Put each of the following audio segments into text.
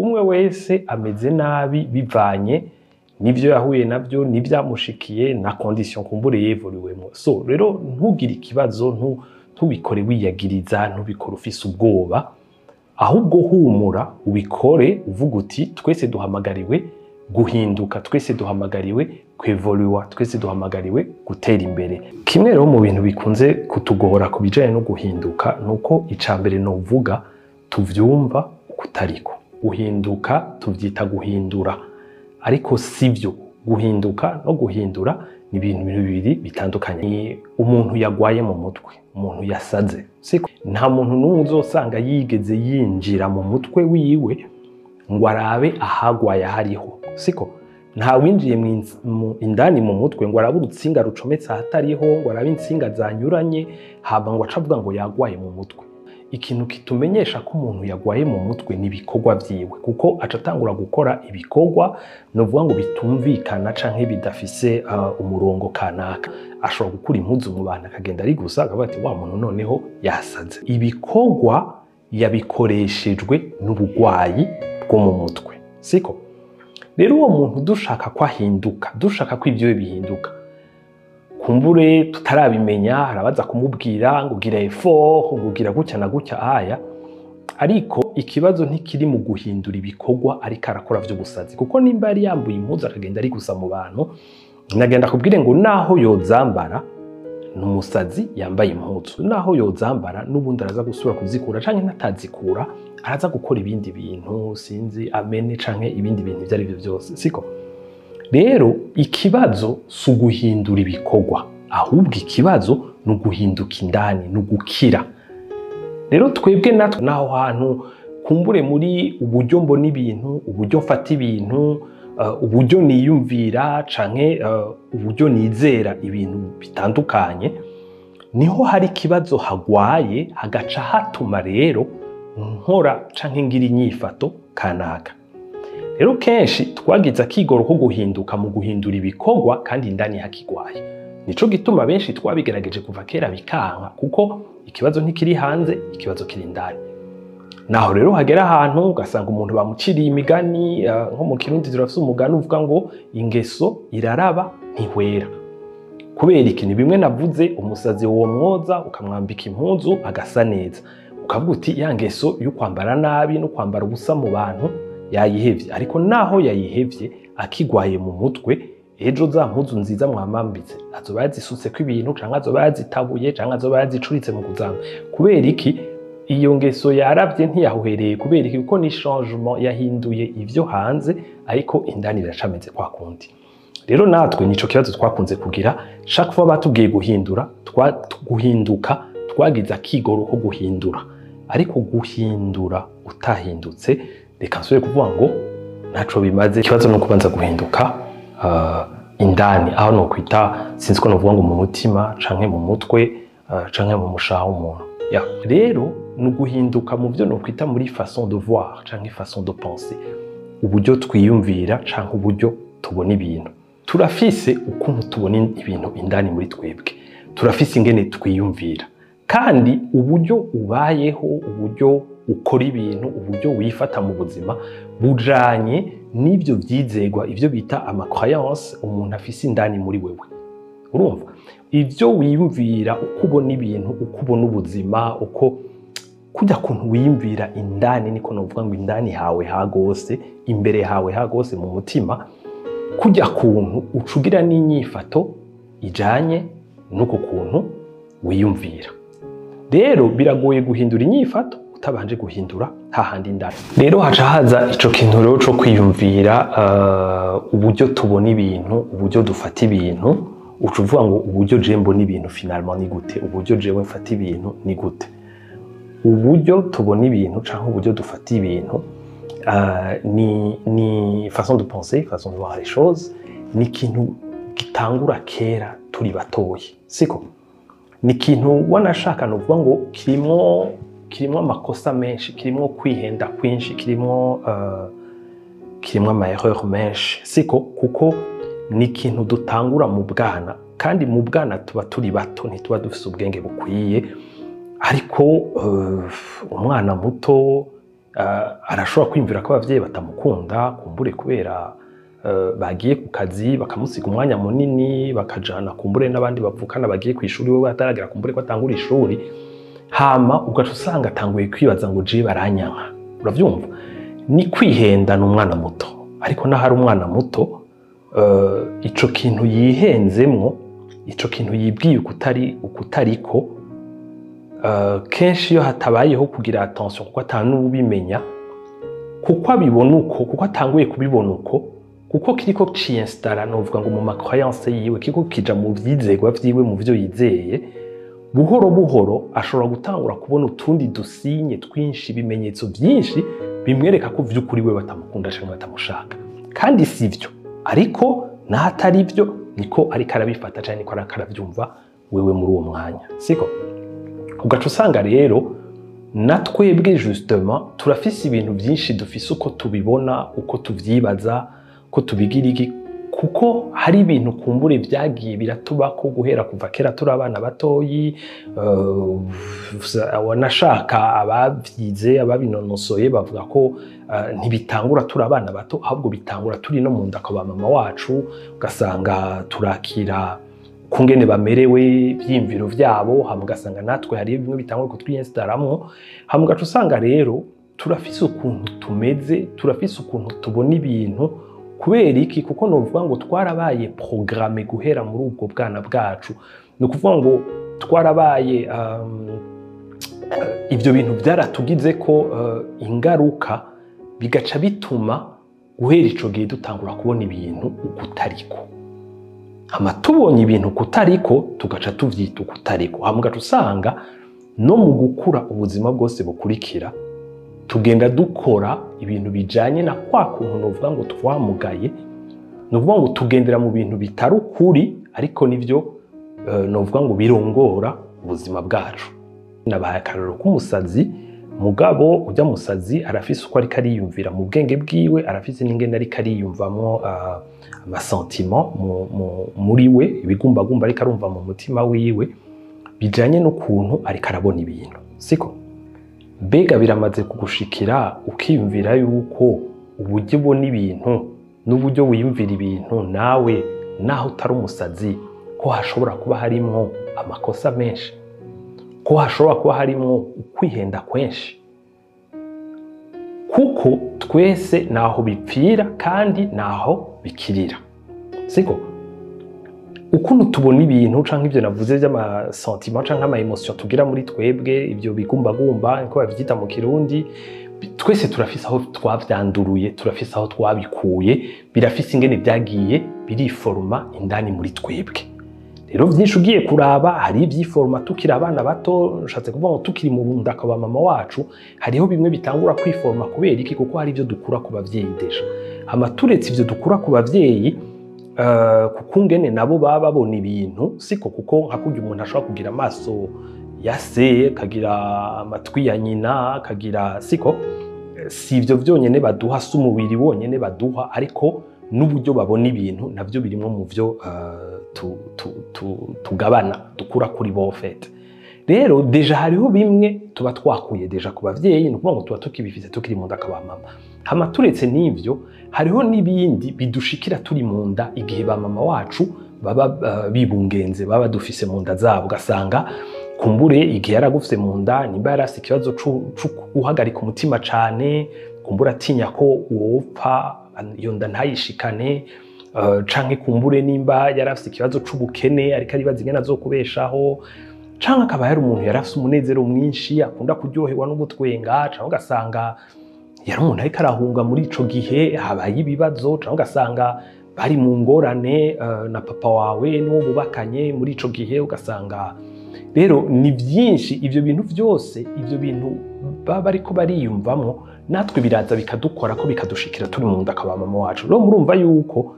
Umwe wese ameze nabi bivanye n'ivyo yahuye navyo, n'ivyamushikiye, na condition kumbure yevoluwemo. So rero ntugire ikibazo, ntubikore wiyagiriza, ntubikore ufise ubwoba, ahubwo humura, ubikore uvuga uti: "Twese duhamagariwe guhinduka, twese duhamagariwe kwevoluwa, twese duhamagariwe gutera imbere." Kimwe rero mu bintu bikunze kutugora ku bijanye no guhinduka ni uko ica mbere novuga tuvyumva kutariko. Guhinduka tuvyita guhindura, ariko sivyo. Guhinduka no guhindura ni ibintu bibiri bitandukanye. Ni umuntu yagwaye mu mutwe, umuntu yasaze, siko? Nta muntu n'umwe uzosanga yigeze yinjira mu mutwe wiwe ngo arabe ahagwaye ahariho, siko? Nta winjiye indani mu mutwe ngo arabe urutsinga rucometse ahatariho, ngo arabe intsinga zanyuranye, hama ngo ace avuga ngo yagwaye mu mutwe. Ikintu kitumenyesha ko umuntu yagwaye mu mutwe ni ibikorwa vyiwe, kuko aca atangura gukora ibikorwa novuga ngo bitumvikana canke bidafise umurongo kanaka. Ashobora gukura impuzu mu bantu akagenda ari gusa, akavuga ati: "Wa muntu noneho yasaze." Ibikorwa yabikoreshejwe n'ubugwayi bwo mu mutwe, siko? Rero uwo muntu dushaka ko ahinduka, dushaka ko ibyo bihinduka, kumbure tutarabimenya, harabaza kumubwira ngo gira effort, ngo gira gutya na gutya aya. Ariko ikibazo ntikiri mu guhindura ibikorwa ariko arakora vy'ubusazi, kuko nimba yari yambuye impuzu akagenda ari gusa mu bantu, nagenda kubwire ngo naho yozambara, ni umusazi yambaye impuzu. Naho yozambara, n'ubundi araza gusubira kuzikura, canke natazikura araza gukora ibindi bintu, sinzi, amene canke ibindi bintu ivyo ari byo byose, siko? Rero ikibazo si uguhindura ibikorwa, ahubwo ikibazo ni uguhinduka indani, ni ugukira. Rero twebwe natwe naho hantu kumbure muri uburyo mbona ibintu, uburyo mfata ibintu, uburyo niyumvira canke uburyo nizera ibintu bitandukanye, niho hari ikibazo, hagwaye, hagaca hatuma rero nkora canke ngira inyifato kanaka. Rero kenshi twagize akigoro ko guhinduka mu guhindura ibikorwa kandi indani hakigwaye. Nico gituma benshi twabigerageje kuva kera bikanka, kuko ikibazo ntikiri hanze, ikibazo kiri indani. Naho rero hagera ahantu ugasanga umuntu bamuciriye imigani, nko mu Kirundi turafise umugani uvuga ngo ingeso iraraba ntihwera. Kubera iki? Ni bimwe navuze: umusazi womwoza, ukamwambika impuzu agasa neza, ukavuga uti ya ngeso yo kwambara nabi no kwambara ubusa mu bantu yayihevye. Ariko naho yayihevye, akigwaye mu mutwe, ejo za mpuzu nziza mwamambitse azoba yazisutseko ibintu, canke azoba yazitabuye, canke azoba yazicuritse mu kuzamba. Kubera iki? Iyo ngeso yaravye ntiyahuhereye. Kubera iki? Kuko ni changement, yahinduye ivyo hanze, ariko indani biracameze kwa kundi. Rero natwe nico kibazo twakunze kugira. Chaque fois batubwiye guhindura, guhinduka, twagize akigoro ko guhindura, ariko guhindura utahindutse, reka nsubire kuvuga ngo ntaco bimaze. Ikibazo ni ukubanza guhinduka indani, aho nokwita, sinzi ko novuga ngo mu mutima canke mu mutwe, canke mu mushaha w'umuntu. Ya. Rero ni uguhinduka mu byo nokwita muri façon de voir canke façon de penser, uburyo twiyumvira canke uburyo tubona ibintu. Turafise ukuntu tubona ibintu indani muri twebwe, turafise ingene twiyumvira, kandi uburyo ubayeho, uburyo ukora ibintu, uburyo wifata mu buzima bujanye n'ivyo vyizegwa, ivyo bita ama croyance umuntu afise indani muri wewe. Urumva ivyo wiyumvira, uko ubona ibintu, uko ubona ubuzima, uko kujya kuntu wiyumvira indani, niko novuga ngo indani hawe hagose, imbere hawe hagose mu mutima, kujya kuntu ucugira n'inyifato ijanye n'uko kuntu wiyumvira. Rero biragoye guhindura inyifato utabanje guhindura hahandi indani. Rero haca haza ico kintu rero co kwiyumvira, uburyo tubona ibintu, uburyo dufata ibintu. Uca uvuga ngo uburyo jewe mbona ibintu finalement ni gute? Uburyo jewe mfata ibintu ni gute? Uburyo tubona ibintu canke uburyo dufata ibintu, ni façon de penser, façon de voir les choses, ni ikintu gitangura kera turi batoyi, siko? Ni ikintu wanashaka novuga ngo kirimwo amakosa menshi, kirimwo kwihenda kwinshi, kirimwo ama erreur menshi, siko? Kuko ni ikintu dutangura mu bwana, kandi mu bwana tuba turi bato, ntituba dufise ubwenge bukwiye. Ariko umwana muto Arashobora kwiyumvira ko abavyeyi batamukunda, kumbure kubera bagiye ku kazi bakamusiga umwanya munini, bakajana kumbure n'abandi bavukana bagiye kw'ishuri, we bataragera kumbure ko atangura ishuri. Hama ugaca usanga atanguye kwibaza ngo je baranyanka. Uravyumva, ni kwihenda, ni umwana muto. Ariko naho ari umwana muto, ico kintu yihenzemwo, ico kintu yibwiye ukutari ukutariko, kenshi iyo hatabayeho kugira attention, kuko atanuwubimenya, kuko abibona uko, kuko atanguye kubibona uko, kuko kiriko ciyinstara, novuga ngo mu ma croyance yiwe, kiriko kija mu vyizegwa vyiwe, mu vyo yizeye, buhoro buhoro ashobora gutangura kubona utundi du signe twinshi, ibimenyetso vyinshi bimwereka ko vy'ukuri we batamukunda canke batamushaka. Kandi si vyo, ariko naho atari vyo, niko ariko arabifata canke niko ariko aravyumva wewe muri uwo mwanya, siko? Ugaca usanga rero na twebwe justement turafise ibintu byinshi dufise uko tubibona, uko tuvyibaza, ko tubigira iki, kuko hari ibintu kumbure vyagiye biratubako guhera kuva kera turi abana batoyi. Wanashaka abavyize, ababinonosoye bavuga ko ntibitangura turi abana bato, ahubwo bitangura turi no mu nda kwa mama wacu. Ugasanga turakira kungene bamerewe, ivyiyumviro vyabo. Hama ugasanga natwe hariyo bimwe bitangura kutwiyinstaramwo. Hama ugaca usanga rero turafise ukuntu tumeze, turafise ukuntu tubona ibintu. Kubera iki? Kuko novuga ngo twarabaye programmé guhera muri ubwo bwana bwacu. Ni ukuvuga ngo twarabaye ivyo bintu byaratugize ko ingaruka, bigaca bituma guhera ico gihe dutangura kubona ibintu ukutariko. Hama tubonye ibintu kutariko, tugaca tuvyita ukutariko. Hama ugaca usanga no mu gukura, ubuzima bwose bukurikira, tugenda dukora ibintu bijanye na kwa kuntu novuga ngo twamugaye. Ni ukuvuga ngo tugendera mu bintu bitari ukuri, ariko nivyo novuga ngo birongora ubuzima bwacu. Nabahaye akarorero k'umusazi, mugabo ujya musazi arafise uko ariko ariyumvira mu bwenge bwiwe, arafise n'ingene ariko ariyumvamwo, ama sentiment muri we, ibigumbagumba ariko arumva mu mutima wiwe bijanye n'ukuntu ariko arabona ibintu, siko? Mbega biramaze kugushikira ukiyumvira yuko uburyo ubona ibintu n'uburyo wiyumvira ibintu nawe, naho utari umusazi, ko hashobora kuba harimwo amakosa menshi, ko hashobora kuba harimwo ukwihenda kwinshi? Kuko twese naho bipfira kandi naho bikirira, siko? Ukuntu tubona ibintu canke ivyo navuze vy'ama sentiment canke ama émotion tugira muri twebwe, ivyo bigumbagumba niko bavyita mu Kirundi, twese turafise aho twavyanduruye, turafise aho twabikuye, birafise ingene vyagiye biriforoma indani muri twebwe. Rero vyinshi ugiye kuraba, hari ivyiforoma tukiri abana bato, nshatse kuvuga ngo tukiri mu nda kwa mama wacu, hariho bimwe bitangura kwiforoma. Kubera iki? Kuko hari ivyo dukura ku bavyeyi déjà. Hama turetse ivyo dukura ku bavyeyi, kuko ngene nabo baba babona ibintu, siko? Kuko nka kurya umuntu ashobora kugira amaso ya se, akagira amatwi ya nyina, akagira, siko? Si ivyo vyonyene baduha, si umubiri wonyene baduha, ariko n'uburyo babona ibintu navyo birimwo mu vyo tugabana, dukura kuri bo en fait. Rero déjà hariho bimwe tuba twakuye déjà ku bavyeyi, ni ukuvuga ngo tuba tukibifise tukiri mu nda kwa mama. Hama turetse n'ivyo, hariho n'ibindi bidushikira turi mu nda, igihe ba mama wacu baba bibungenze, baba dufise mu nda zabo. Ugasanga kumbure igihe yaragufise mu nda, nimba yarafise ikibazo co guhagarika umutima cane, kumbure atinya ko wopfa iyo nda ntayishikane, canke kumbure nimba yarafise ikibazo c'ubukene ariko aribaza ingene azokubeshaho, canke akaba yari umuntu yarafise umunezero mwinshi, akunda kuryoherwa no gutwenga, canke ugasanga yari umuntu ariko arahunga muri ico gihe habaye ibibazo, canke ugasanga bari mu ngorane na papa wawe n'uwo bubakanye muri ico gihe. Ugasanga rero ni byinshi. Ivyo bintu vyose, ivyo bintu baba bariko bariyumvamwo, natwe biraza bikadukora ko bikadushikira turi mu nda kwa mama wacu. Rero murumva yuko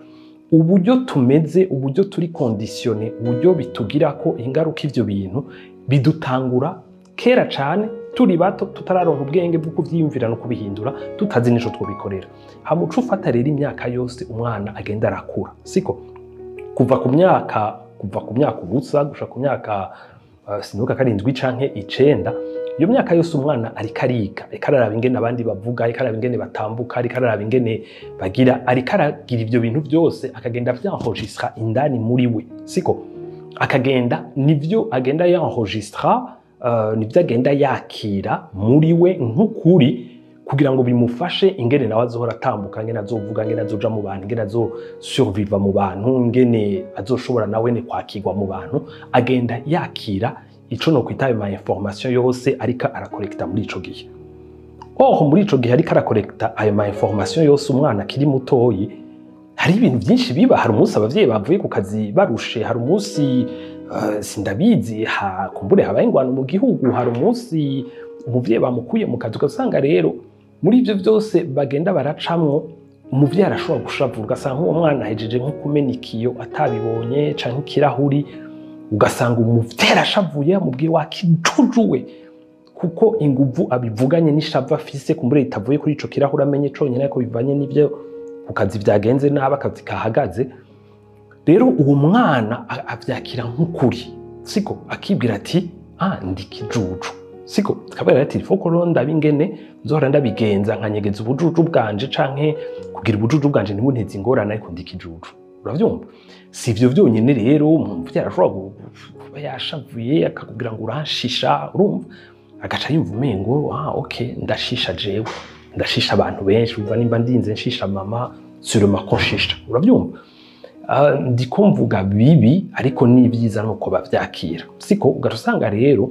uburyo tumeze, uburyo turi conditionnés, uburyo bitugirako ingaruka, ivyo bintu bidutangura kera cane, turi bato, tutararonka ubwenge bwo kuvyiyumvira no kubihindura, tutazi n'ico twobikorera. Hama uca ufata rero imyaka yose umwana agenda arakura, siko? Kuva ku myaka ubusa gushika ku myaka, sinibuka, 7 canke 9. Iyo myaka yose umwana ariko ariga, ariko araraba ingene abandi bavuga, ariko araraba ingene batambuka, ariko araraba ingene bagira, ariko aragira ivyo bintu byose, akagenda avyenregistra indani muri we, siko? Akagenda nivyo agenda yenregistra, nivyo agenda yakira muri we nk'ukuri, kugira ngo bimufashe ingene nawe azohora atambuka, ingene azovuga, ingene azoja mu bantu, ingene azosurviva mu bantu, ingene azoshobora nawe ne kwakirwa mu bantu. Agenda yakira ico no kwita ayo ma information yose ariko arakorekta muri ico gihe. Or muri ico gihe ariko arakorekta ayo ma information yose, umwana akiri mutoyi, hari ibintu byinshi biba. Hari umunsi abavyeyi bavuye ku kazi barushe, hari umunsi sindabizi, kumbure habaye ingwano mu gihugu, hari umunsi umuvyeyi bamukuye mu kazi. Ugasanga rero muri ivyo byose bagenda baracamwo, umuvyeyi arashobora gushavura, ugasanga nk'uwo mwana ahejeje nko kumena ikiyo atabibonye canke ikirahuri, ugasanga umuvyeyi arashavuye, amubwiye wakijujuwe, kuko inguvu abivuganye n'ishavu afise kumbure ritavuye kuri ico kirahuri amenye conyene, ariko bivanye n'ivyo ku kazi vyagenze nabi, akazi kahagaze. Rero uwo mwana avyakira nk'ukuri, siko? Akibwira ati: "Ah, ndi kijuju," siko? Akabwira ati: "Faut ko rero ndaba ingene nzohora ndabigenza nkanyegeza ubujuju bwanje, canke kugira ubujuju bwanje ntibunteze ingorane, ariko ndi kijuju." Uravyumva? Si ivyo vyonyene rero, umuvyeyi arashobora kuba yashavuye, akakubwira ngo uranshisha. Urumva, agaca yumva umengo: "Ah, okay, ndashisha jewe, ndashisha abantu benshi." Umva, nimba ndinze nshisha mama, sûrement ko nshisha. Uravyumva? Ah, ndiko mvuga bibi, ariko ni vyiza nuko bavyakira, siko? Ugaca usanga rero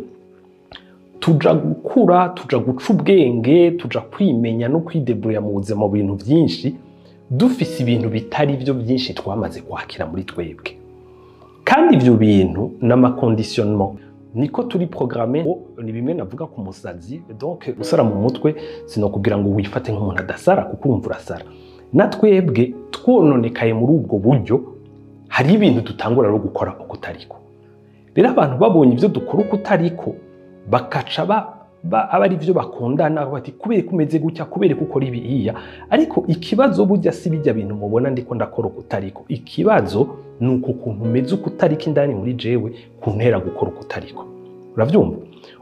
tuja gukura, tuja guca ubwenge, tuja kwimenya no kwidebuya mu buzima mu bintu byinshi, dufise ibintu bitari byo byinshi twamaze kwakira muri twebwe. Kandi ivyo bintu n'ama conditionnement, niko turi programmé. Ni bimwe navuga ku musazi. Donc usara mu mutwe, sinokubwira ngo wifate nk'umuntu adasara, kuko urumva urasara. Na twebwe twononekaye muri ubwo buryo, hari ibintu dutangura rero gukora uko utariko. Rero abantu babonye ibyo dukora uko utariko, bakaca aba ari byo bakundana, bati: "Kubera ko umeze gutya, kubera ko ukora ibi iya." Ariko ikibazo burya si bijya bintu mubona ndiko ndakora uko utariko. Ikibazo ni uko kuntu umeze uko utariko indani muri jewe kuntera gukora uko utariko. Uravyumva?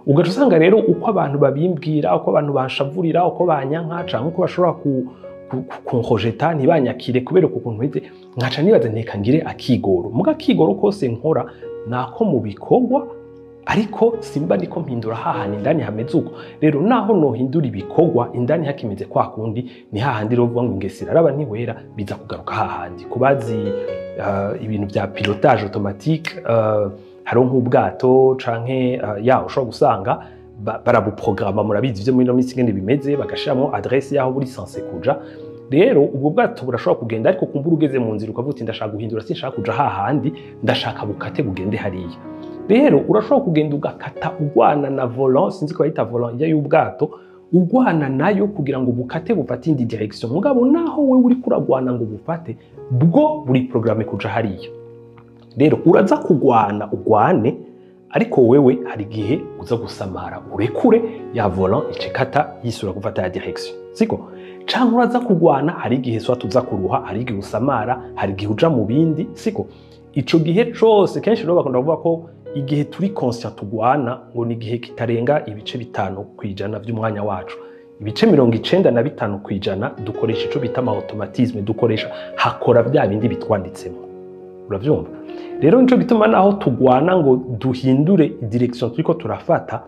Ugaca usanga rero uko abantu babimbwira, uko abantu banshavurira, uko banyanka, canke uko bashobora kunrejeta, ntibanyakire kubera uko kuntu meze, nkaca nibaza nteka ngire akigoro. Muga akigoro kose nkora nako mu bikorwa, ariko simba ndiko mpindura hahandi indani hameze uko. Rero naho nohindura ibikorwa, indani hakimeze kwa kundi, ni hahandi rero uvuga ngo ingesi iraraba ntihwera, biza kugaruka hahandi. Kubazi ibintu bya pilotage automatique, hariho nk'ubwato canke ya ushobora gusanga barabuprograma, murabizi ivyo muri ino minsi ingene bimeze, bagashiramo adresse y'aho buri censé kuja. Rero ubwo bwato burashobora kugenda, ariko kumbura ugeze mu nzira ukavuga uti: "Ndashaka guhindura, sinshaka kuja hahandi, ndashaka bukate bugende hariya." Rero urashobora kugenda ugakata ugwana na volant, sinzi ko bayita volant ijya y'ubwato, ugwana nayo kugira ngo bukate bufate indi direction. Mugabo naho wewe uriko uragwana ngo bufate, bwo buri programmé kuja hariya. Rero uraza kugwana ugwane, ariko wewe hari igihe uza gusamara, urekure ya volant, icekata yisura gufata ya direction, siko? Canke uraza kugwana, hari igihe soit uza kuruha, hari igihe usamara, hari igihe uja mu bindi, siko? Ico gihe cose, kenshi rero bakunda kuvuga ko igihe turi conscient tugwana, ngo ni igihe kitarenga ibice 5% vy'umwanya wacu. Ibice 95% dukoresha ico bita ama automatisme, dukoresha hakora bya bindi bitwanditsemo. Uravyumva? Rero nico gituma naho tugwana ngo duhindure direction turiko turafata,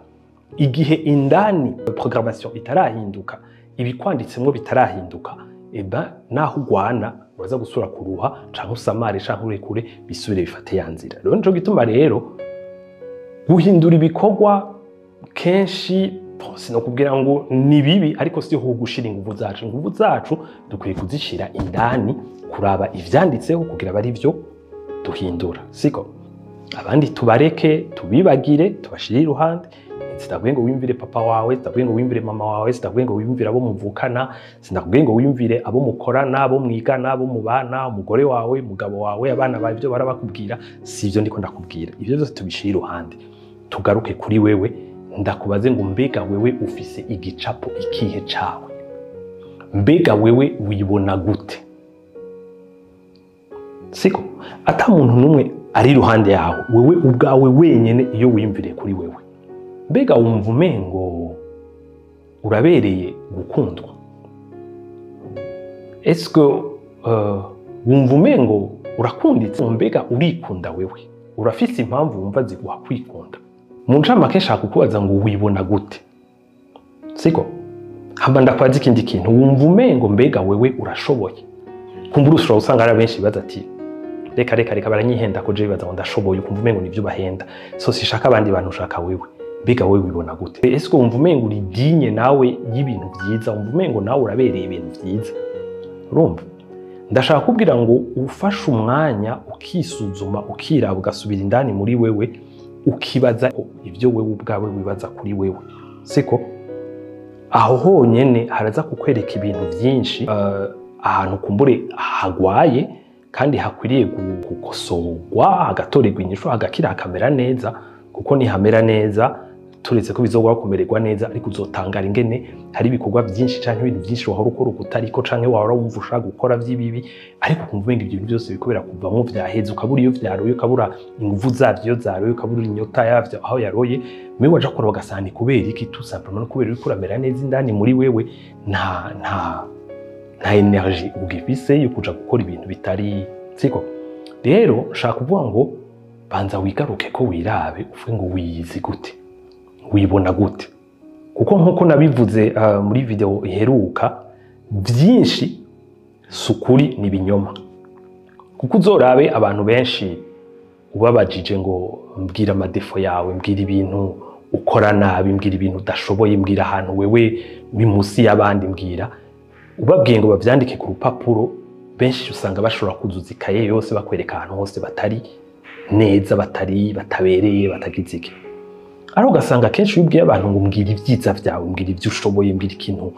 igihe indani programmation itarahinduka, ibikwanditsemwo bitarahinduka, eba naho ugwana uraza gusura kuruha, canke usamare, canke urekure, bisubire bifate ya nzira. Rero nico gituma rero guhindura ibikorwa kenshi, bon, sinokubwira ngo ni bibi, ariko si ho gushira inguvu zacu. Inguvu zacu dukwiye kuzishira indani, kuraba ivyanditseho kugira abe ari vyo duhindura, siko? Abandi tubareke, tubibagire, tubashire iruhande. Sinakubwiye ngo wiyumvire papa wawe, sinakubwiye ngo wiyumvire mama wawe, sinakubwiye ngo wiyumvire abo muvukana, sinakubwiye ngo wiyumvire abo mukorana, abo mwigana, abo mubana, umugore wawe, umugabo wawe, abana bawe, ibyo barabakubwira. Si ibyo ndiko ndakubwira. Ibyo byose tubishire iruhande, tugaruke kuri wewe. Ndakubaze ngo: mbega wewe ufise igicapo ikihe cawe? Mbega wewe wibona gute? Siko ata muntu n'umwe ari iruhande yawe, wewe ubwawe wenyene, iyo wiyumviriye kuri wewe. Mbega wumva umengo urabereye gukundwa? Est-ce que wumva umengo urakunditse? Mbega urikunda wewe? Urafise impamvu wumva ziguha kwikunda? Mu ncamake nshaka kukubaza ngo wibona gute, siko? Hama ndakwaza ikindi kintu: wumva umengo mbega wewe urashoboye? Kumbura ushobora usanga hari benshi bibaza ati reka reka reka, baranyihenda ko je bibaza ngo ndashoboye, ukumva umengo nivyo bahenda. So sishaka abandi bantu, ushaka wewe. Mbega wewe wibona gute? Ese wumva umengo uri digne nawe y'ibintu vyiza? Wumva umengo nawe urabereye ibintu vyiza? Urumva, ndashaka kubwira ngo ufashe umwanya ukisuzuma, ukiraba, ugasubira indani muri wewe, ukibaza ibyo wewe ubwawe wibaza kuri wewe, siko? Aho honyene haraza kukwereka ibintu byinshi, ahantu kumbure hagwaye kandi hakwiriye gukosorwa, hagatorerwa inyishu, hagakira, hakamera neza. Kuko nihamera neza, turetse ko bizogwa kumererwa neza, ariko uzotangara ingene hari ibikorwa byinshi canke ibintu byinshi wahora ukora ukutariko, canke wahora wumva ushaka gukora vy'ibibi, ariko ukumva umenga ibyo bintu byose biriko birakuvamwo, vyaheze, ukabura iyo vyaroye, ukabura inguvu zavyo iyo zaroye, ukabura inyota yavyo aho yaroye. Mewe waja kora ugasanga ni kubera iki? Tout simplement no kubera uriko uramera neza indani muri wewe, nta énergie ugifise yo kuja gukora ibintu bitari, siko? Rero nshaka kuvuga ngo banza wigaruke ko wirabe, uvuge ngo wiyizi gute, wibona gute? Kuko nkuko nabivuze muri video iheruka, byinshi si ukuri, ni ibinyoma. Kuko uzorabe abantu benshi ubabajije ngo mbwira ama défauts yawe, mbwira ibintu ukora nabi, mbwira ibintu udashoboye, mbwira ahantu wewe uri munsi y'abandi, mbwira, ubabwiye ngo bavyandike ku rupapuro, benshi usanga bashobora kuzuza ikaye yose bakwereka ahantu hose batari neza, batari batabereye, batagize iki. Ariko ugasanga kenshi iyo ubwiye abantu ngo mbwira ibyiza vyawe, mbwira ibyo ushoboye, mbwira ikintu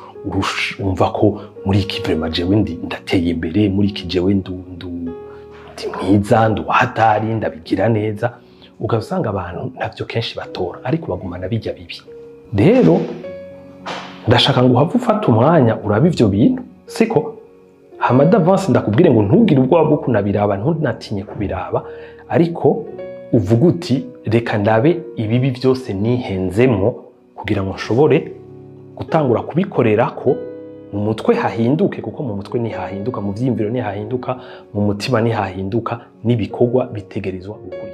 wumva ko muri iki vraiment jewe ndi ndateye imbere, muri iki jewe ndi mwiza, ndi uwahatari, ndabigira neza, ugasanga abantu ntavyo kenshi batora, ariko bagumana bijya bibi. Rero ndashaka ngo uhave ufata umwanya urabe ivyo bintu, siko? Hama d'avance ndakubwire ngo ntugire ubwoba bwo kunabiraba, ntunatinye kubiraba, ariko uvuga uti reka ndabe ibibi byose nihenzemwo kugira ngo nshobore gutangura kubikorera ko mu mutwe hahinduke. Kuko mu mutwe ntihahinduka, mu vyiyumviro ntihahinduka, mu mutima ntihahinduka, n'ibikorwa bitegerezwa gukurikira.